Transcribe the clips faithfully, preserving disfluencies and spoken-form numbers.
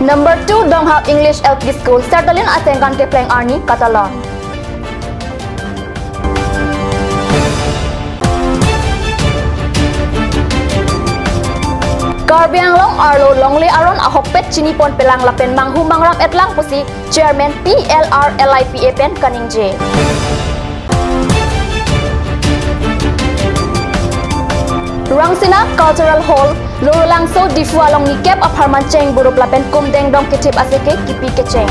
Number two, Donghap English L P School, Sertalin asengkan kepleng arni katalon. Karbi Anglong arlo longle aron ahokpet chinipon pelang lapen manghu mangram etlang pusi Chairman P L R L I P A pen kaningje. Rangsina Cultural Hall, Lorulangso, Diphu along ni kep apharman cheng burup lapen kum dengdong kethip aseke kipi kecheng.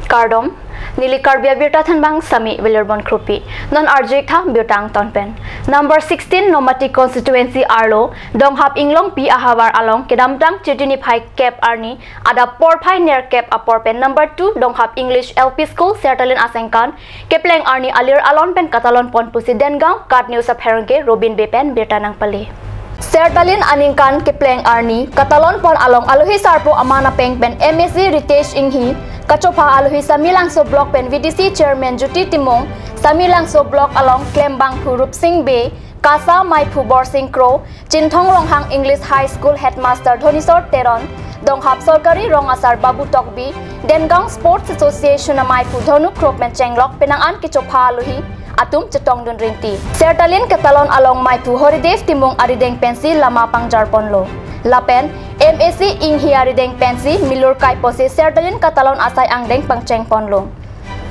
Kardom, neli Karbi Abirta thanbang Sami Veliurbon Kropi. Non arjutha birta angton pen. Number sixteen Nomati constituency arlo, Donghap Inglongpi ahavar along, kedamtang Chiti niphai kep arni, adap porphai nerkep apor pen number two Donghap English L P School, Sertalin asengkan, kepleng arni alir alon pen katalon pon pusi Dengaon KAT News apherangke Robin Bey pen birta nangpale. Sertalin aningkan kepleng arni katalon pon along alohi sarpo aman apeng pen M A C Ritesh Enghi, kachopha alohi Samelangso Block pen V D C Chairman Jyoti Timung, Samelangso Block along klembangphu Rupsing Bey, KASA maiphu Borsing Kro, Chinthong Ronghang English High School Headmaster Dhoneswar Teron, Donghap Sorkari Rong Asar Babu Tokbi, Dengaon Sports Association amaiphu Dhonu Kro pen chenglok penang an kechopha alohi atum chetongdun rinti. Sertalin katalon along maiphu Horidev Timung arideng pensi lama pangjar ponlo. Lapen M A C Enghi arideng pensi milur kai pusi Sertalin katalon asai angdeng pangcheng ponlo.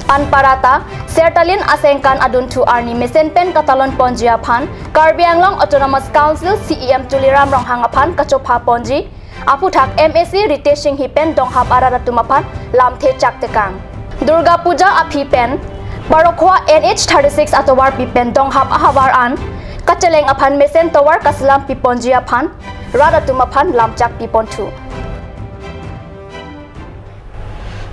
Anparta, Sertalin asengkan adunthu arni mesen pen katalon ponji aphan, Karbi Anglong Autonomous Council C E M Tuliram Ronghang aphan kachopha ponji aphuthak M A C Ritesh Enghi pen Donghap arat atum aphan lamthe chaktekang. Durga Puja aphi pen, Parokhowa N H thirty-six atovarpi pen Donghap ahavar an kacheleng aphan mesen tovar kaselam piponji aphan rat atum aphan lamchak piponthu.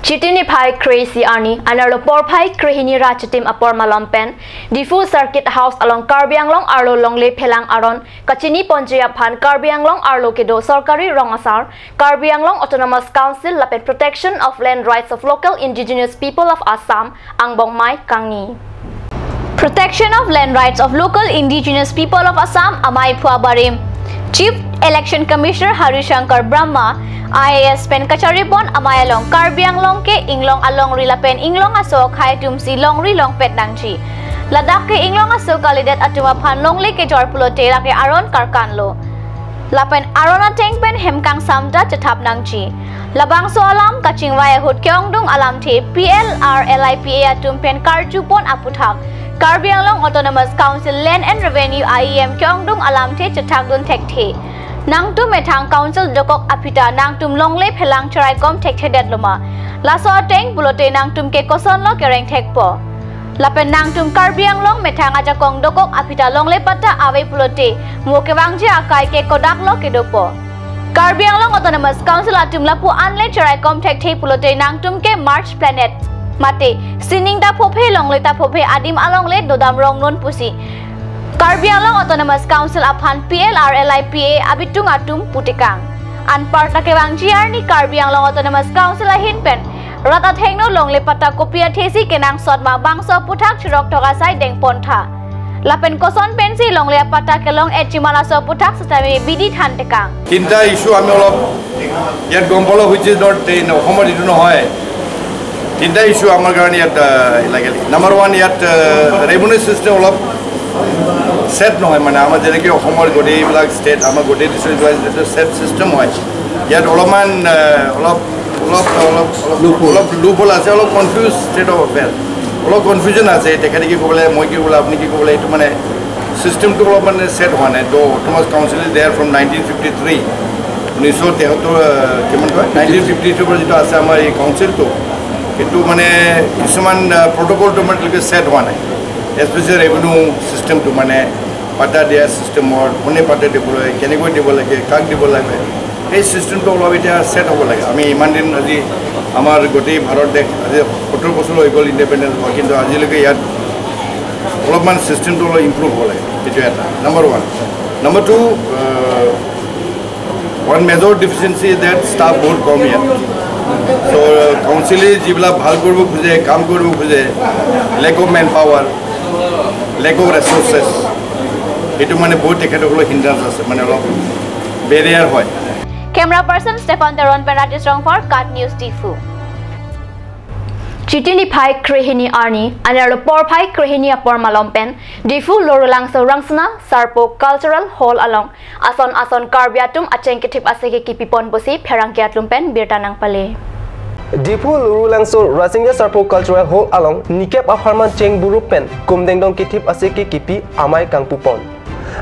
Chiti niphai kre-isi arni, anerlo porphai krehini ra chitim apor malom pen, Diphu Circuit House along Karbi Anglong arlo longle phelang aron kachini ponji aphan Karbi Anglong arlo kedo Sorkari Rong Asar, Karbi Anglong Autonomous Council lapen Protection of Land Rights of Local Indigenous People of Assam angbong mei kangni. Protection of Land Rights of Local Indigenous People of Assam amaiphu abarim Chief Election Commissioner Hari Shankar Brahma I A S pen kacharipon amei along Karbi Anglong ke inglong alongri lapen inglong aso akhei atumsi longri longpet nangji. Ladak ke inglong aso kalidet atum aphan longle kejor pulote lake aron karkanlo. Lapen aron ateng pen hem kangsam ta chethap nangji. Labangso alam kachingvai ahut ke-ongdung alamthe P L R L I P A atum pen karjupon aphuthak Karbi Anglong Autonomous Council Land and Revenue I E M ke-ongdung alamthe chethakdun thekthe. Nangtum methang council dokok aphi ta nangtum longle phelang cheraikom thekthedet loma. Laso ateng pulote nangtum ke kosonlo kereng thekpo. Lapen nangtum Karbi Anglong methang ajakong dokok aphi ta longle patta ave pulote mo kevangji akai ke kodaklo kedopo. Karbi Anglong Autonomous Council atum lapu anle cheraikom thekthe pulote nangtum ke March Planet mate sining ta phophe longle ta phophe adim alongle dodam rong non pusi Karbi Anglong Autonomous Council aphan P L R L I P A abitung atum putekang. Anparta kevangji arni Karbi Anglong Autonomous Council ahin pen rat athengno longle patta kopi athesi kenangsot ma bangso aphuthak chirok thok asai dengpontha. Lapen koson pensi longle apatta kelong etji ma laso aphuthak sitame bidi thantekang. তিনিটা ইছ্যু আমি অলপ ইয়াত গম পালোঁ, which is not in অসমৰ যিটো নহয়। তিনিটা ইছ্যু আমাৰ কাৰণে ইয়াত আহ, লাগিল। নাম্বাৰ ওৱান, ইয়াত ৰেভিনিউ ছিষ্টেম অলপ ছেট নহয়, মানে আমাৰ যেনেকৈ অসমৰ গোটেইবিলাক ষ্টেট, আমাৰ গোটেই ডিষ্ট্ৰিক্ট ৱাইজ যিটো ছেট ছিষ্টেম হয়, ইয়াত অলপমান আহ, অলপ অলপ অলপ অলপ অলপ লুপ হ'ল আছে, অলপ কনফিউজ ষ্টেট অফ এফেয়াৰ, অলপ কনফিউজন আছে। তেখেতে কি ক'ব লাগে, মই কি ক'ব লাগে, আপুনি কি ক'ব লাগে, এইটো মানে ছিষ্টেমটো অলপ মানে ছেট হোৱা নাই। তো autonomous council is there from nineteen fifty three, ঊনৈছশ তেসত্তৰ, আহ, কিমান কয়, নাইনটিন ফিফটি থ্ৰীৰ পৰা যিটো আছে আমাৰ এই কাউন্সিলটো, সেইটো মানে কিছুমান প্ৰট'কলটো মানে এতিয়ালৈকে ছেট হোৱা নাই। এছপেচিয়েলি ৰেভিনিউ ছিষ্টেমটো মানে পাট্টা দিয়া ছিষ্টেমৰ, কোনে পাট্টা দিব লাগে, কেনেকৈ দিব লাগে, কাক দিব লাগে, এই ছিষ্টেমটো অলপ এতিয়া ছেট হ'ব লাগে। আমি ইমান দিন আজি আমাৰ গোটেই ভাৰত দেশ আজি সত্তৰ বছৰ হৈ গ'ল ইণ্ডিপেণ্ডেণ্ট হোৱা, কিন্তু আজিলৈকে ইয়াত অলপমান ছিষ্টেমটো অলপ ইম্প্ৰুভ হ'ব লাগে, এইটো এটা number one. Number two, one major deficiency that staff বহুত কম ইয়াত। চ' কাউন্সিলে যিবিলাক ভাল কৰিব খোজে, কাম কৰিব খোজে, lack of man power, lack of resources, এইটো মানে বহুত তেখেতসকলৰ হিণ্ড্ৰেঞ্চ আছে, মানে অলপ বেৰিয়াৰ হয়। Camera person Stefan Teron pen Rajesh Rongphar, KAT News Diphu. Chiti niphai krehini arni, anerlo porphai krehini apor malom pen, Diphu Lorulangso Rangsina Sarpo Cultural Hall along ason ason Karbi atum acheng kethip aseke kipipon pusi pherangke atum pen birta nangpale. Diphu Lorulangso Rangsina Sarpo Cultural Hall along nikep apharman cheng burup pen kumdengdong kethip aseke kipi amei kangpupon.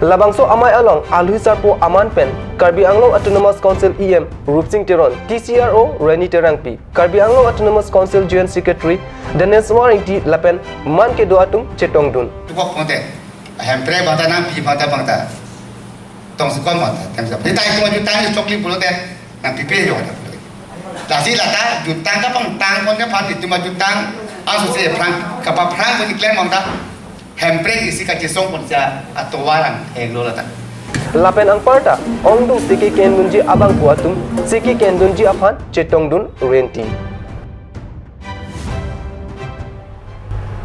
Labangso amei along alui sarpo aman pen Karbi Anglong Autonomous Council E M Rupsing Teron, T C R O Reni Terangpi, Karbi Anglong Autonomous Council Joint Secretary Daneswar Ingti lapen man kedo atum chetongdun. Tukok ponte, Hemprek bangta nangpi bangta bangta. Tong sukon bangta, tem sukon. Di tai tong jutang ni chokli pulote, nangpipe yo. Lasi lata jutang kapangtang ponte phan itum ajutang, aso se phrang, kapaphrang pon iklem bangta. Hemprek isi kachesong ponsi atovar an henglo lata. Lapen anparta, ongdung seke kendunji abangphu atum, seke kendunji aphan chetongdun Reni.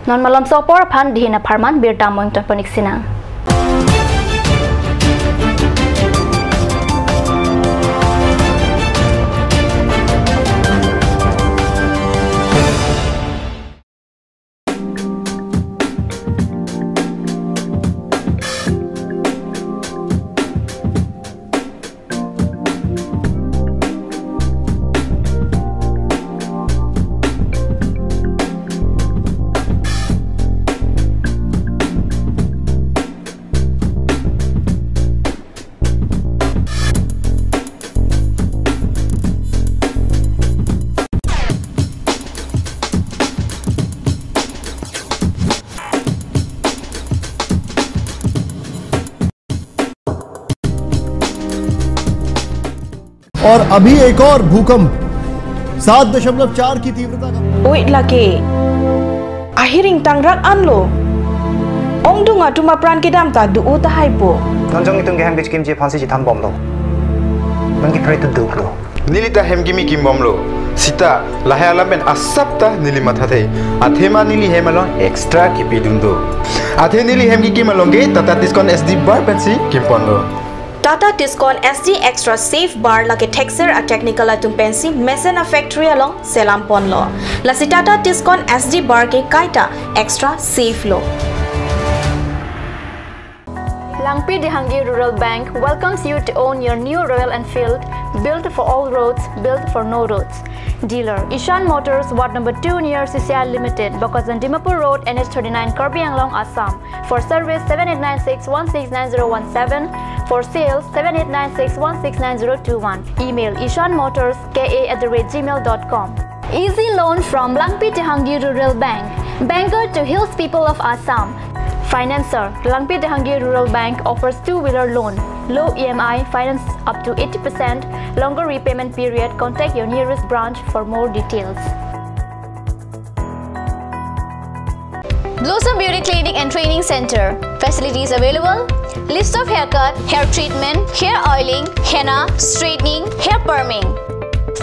Non malomso apor aphan dihin apharman birta mo ingtonpon iksinang. और अभी एक और भूकंप सात दशमलव चार की तीव्रता का। Oi lake. Ahiring tangrak anlo. Ongdung atum apran kedam ta do-o tahai po. Non jong itum ke hem kechikimji aphansi chethambomlo. Non ke pray to do lo. Neli ta hem kimi kimbomlo. Seta lahai alam pen asap ta neli mathathe. Athema neli hem along extra kipidun do. Athe neli hem kikim along ke Tata Tiscon S D bar pensi kimponlo. Tata Tiscon S D Extra Safe Bar lake thekser a-technical atum pensi mesen a-factory along selam ponlo. Lasi Tata Tiscon S D bar ke kaita extra safe lo. Langpi Dehangi Rural Bank welcomes you to own your new Royal Enfield, built for all roads, built for no roads. Dealer, Ishan Motors, Ward number two near C C I Limited, Bokajan Dimapur Road, N H thirty-nine, Karbi Anglong, Assam. For service, seven eight nine six one six nine zero one seven. For sales, seven eight nine six one six nine zero two one. Email ishan motors K A at the rate gmail dot com. Easy loan from Langpi Dehangi Rural Bank, banker to hills people of Assam. Financer, Langpi Dehangi Rural Bank offers two-wheeler loan, low E M I, finance up to eighty percent, longer repayment period. Contact your nearest branch for more details. Blossom Beauty Clinic and Training Center. Facilities available. List of haircut, hair treatment, hair oiling, henna, straightening, hair perming.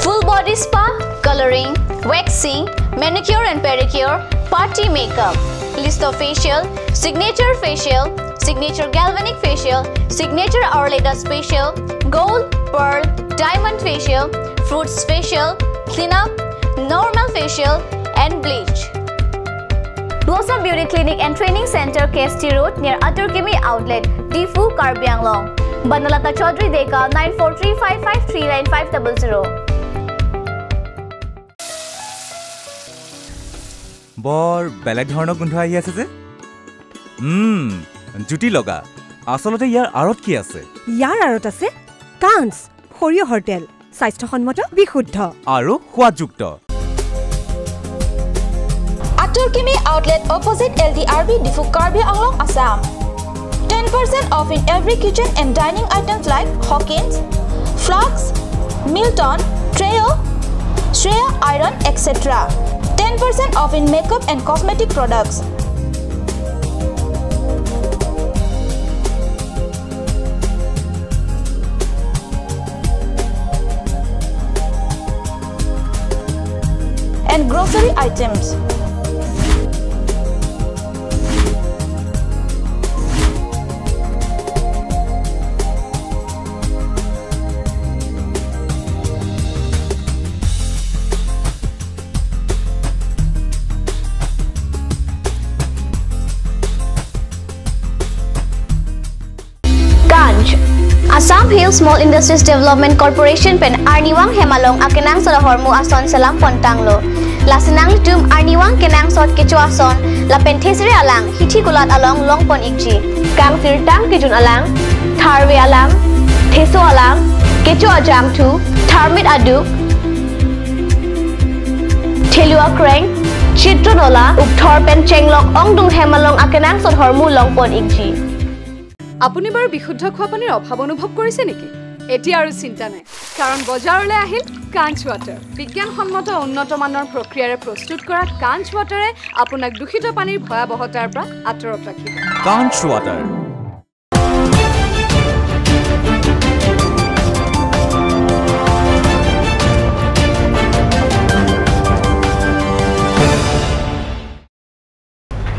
Full body spa, coloring, waxing, manicure and pedicure, party makeup. List of facial, signature facial, signature galvanic facial, signature Arleda facial, gold, pearl, diamond facial, fruits facial, cleanup, normal facial, and bleach. Blossom Beauty Clinic and Training Center, K S T Road, near Atur Kimi Outlet, Diphu, Karbi Anglong. Banalata Chaudhary Deka, nine four three five five three nine five double zero. বৰ বেলেগ ধৰণৰ গোন্ধ আহি আছে যে। উম, জুতি লগা। আচলতে ইয়াৰ আঁৰত কি আছে? ইয়াৰ আঁৰত আছে কাঞ্চ, সৰিয়হৰ তেল, স্বাস্থ্যসন্মত, বিশুদ্ধ আৰু সোৱাদযুক্ত। Atur Kimi Outlet, opposite L D R B, Diphu, Karbi Anglong, Assam. Ten percent off in every kitchen and dining items like Hawkins, Flax, Milton, Trio, Shreya Iron, et cetera. Ten percent off in makeup and cosmetic products. And grocery items. Hill Small Industries Development Corporation pen arnivang hem along akenangsot ahormu ason selam pon tanglo. Lasi nanglitum arnivang kenangsot kecho ason lapen thesere alang hithi kulat along long pon ikji. Kangsirtang kejun alang, tharve alang, theso alang, kecho ajangthu, tharmit aduk, thelu akreng, chitro nola, ukthor pen chenglok ongdung hem along akenangsot ahormu long pon ikji. আপুনি বাৰু বিশুদ্ধ খোৱা পানীৰ অভাৱ অনুভৱ কৰিছে নেকি? এতিয়া আৰু চিন্তা নাই, কাৰণ বজাৰলৈ আহিল কাঞ্চ ৱাটাৰ। বিজ্ঞানসন্মত উন্নত মানৰ প্ৰক্ৰিয়াৰে প্ৰস্তুত কৰা কাঞ্চ ৱাটাৰে আপোনাক দূষিত পানীৰ ভয়াৱহতাৰ পৰা আঁতৰত ৰাখিব। Kanch Water.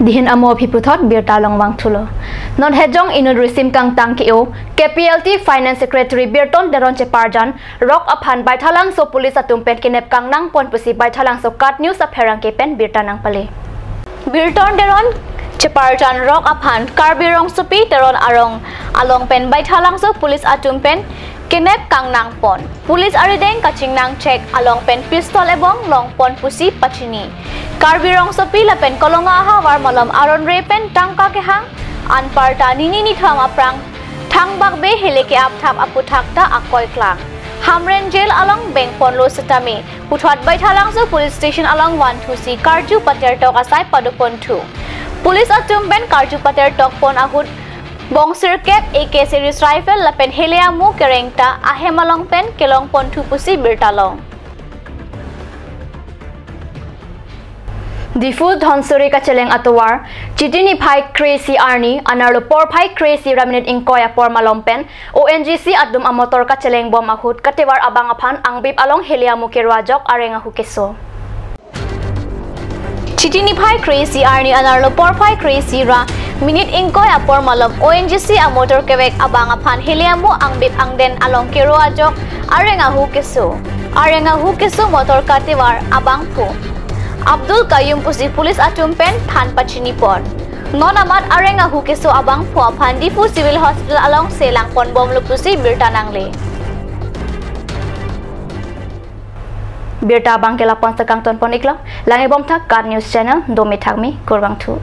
Dihin amo aphi puthot birta along vangthulo. Non hejong inut risim kangtang ke-o K P L T Finance Secretary Birton Teron cheparjan rok aphan Baithalangso police atum pen kenep kangnang pon pusi Baithalangso KAT News apherangke pen birta nangpale. Birton Teron cheparjan rok aphan Karbi Rongsopi Teron arong along pen Baithalangso police atum pen kenep kangnang pon. Police arideng kachingnang chek along pen pistol ebong long pon pusi pachini. Karbi Rongsopi lapen Kolonga ahavar malom aron re pen tangka kehang anparta nini nithom aphrang thangbak be hele ke-apthap aputhak ta akoi klang. Hamren jail along beng ponlo setame puthot Baithalangso police station along vanthusi karju patertok asai pado ponthu. Police atum pen karju patertok pon ahut bongsirkep A K series rifle lapen hele amu kereng ta ahem along pen kelong ponthu pusi birta long. Diphu Dhansiri kacheleng atovar Chiti niphai kre-isi arni anerlo porphai kre-isi ra minute ingkoi apor malom pen O N G C atum amotor kacheleng bom ahut katevar abang aphan angbip along hele amu kero ajok areng ahu keso. Chiti niphai kre-isi arni anerlo porphai kre-isi ra minute ingkoi apor malom O N G C amotor kevek abang aphan hele amu angbip angden along kero ajok areng ahu keso. Areng ahu keso motor katevar abangphu Abdul Kaiyum pusi police atum pen than pachini pon. Non amat areng ahu keso abangphu aphan Diphu Civil Hospital along se lang pon bomlo pusi birta nangle. Birta abangke la-an pen kangton pon iklo. Lang-e bom tha KAT News Channel, dome thakme, kurvangthu.